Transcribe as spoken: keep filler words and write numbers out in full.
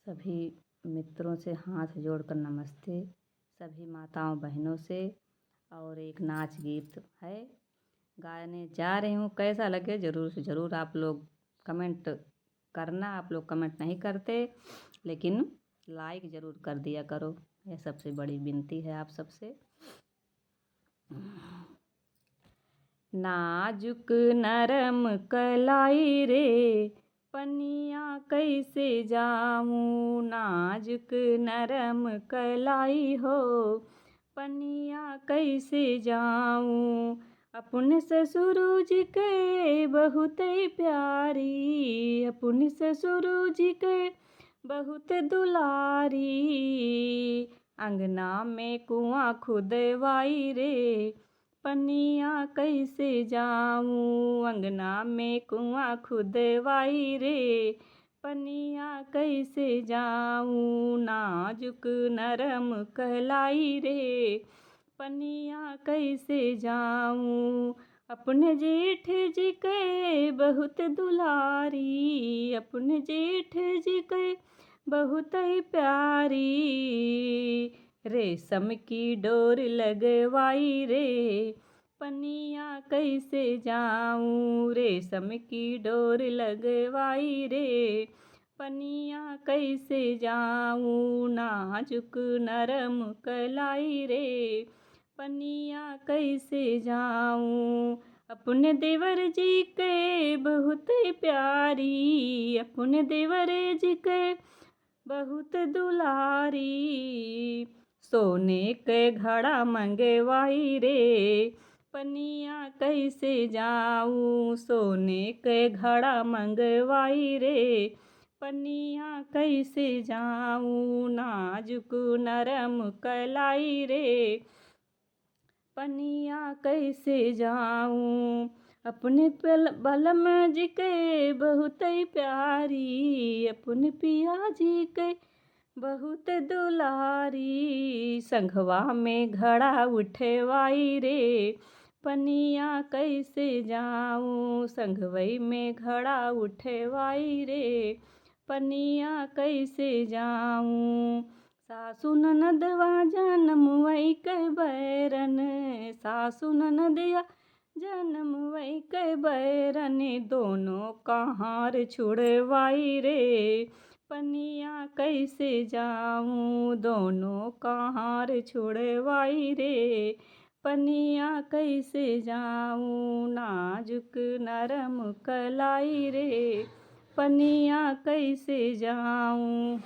सभी मित्रों से हाथ जोड़कर नमस्ते, सभी माताओं बहनों से। और एक नाच गीत है, गाने जा रही हूँ, कैसा लगे ज़रूर से ज़रूर आप लोग कमेंट करना। आप लोग कमेंट नहीं करते, लेकिन लाइक ज़रूर कर दिया करो, यह सबसे बड़ी विनती है आप सबसे। नाजुक नरम कलाई रे, पनिया कैसे जाऊँ, नाजुक नरम कलाई हो, पनिया कैसे जाऊँ। अपने ससुर जी के बहुत प्यारी, अपने ससुर जी के बहुत दुलारी। अंगना में कुआं खुदवाई रे, पनिया कैसे जाऊँ। अंगना में कुआं खुदवाई रे, पनिया कैसे जाऊँ। नाजुक नरम कलाई रे, पनिया कैसे जाऊँ। अपने जेठ जी के बहुत दुलारी, अपने जेठ जी के बहुत प्यारी। रेशम की डोर लगवाई रे, पनिया कैसे जाऊँ। रेशम की डोर लगवाई रे, पनिया कैसे जाऊँ। नाजुक नरम कलाई रे, पनिया कैसे जाऊँ। अपने देवर जी के बहुत प्यारी, अपने देवर जी के बहुत दुलारी। सोने के घड़ा मंगवाई रे, पनिया कैसे जाऊँ। सोने के घड़ा मंगवाई रे, पनिया कैसे जाऊँ। नाजुक नरम कलाई रे, पनिया कैसे जाऊँ। अपने पल-, बलम जी के बहुत प्यारी, अपने पिया जी के बहुत दुलारी। संघवा में घड़ा उठवाई रे, पनिया कैसे जाऊँ। संघवई में घड़ा उठवाई रे, पनिया कैसे जाऊँ। सासु ननदवा जनमवई के बैरन, सासु ननदिया जनमवई के बैरन। दोनों कहार छुड़वाई रे, पनिया कैसे जाऊँ। दोनों कहार छुड़वाई रे, पनिया कैसे जाऊँ। नाजुक नरम कलाई रे, पनिया कैसे जाऊँ।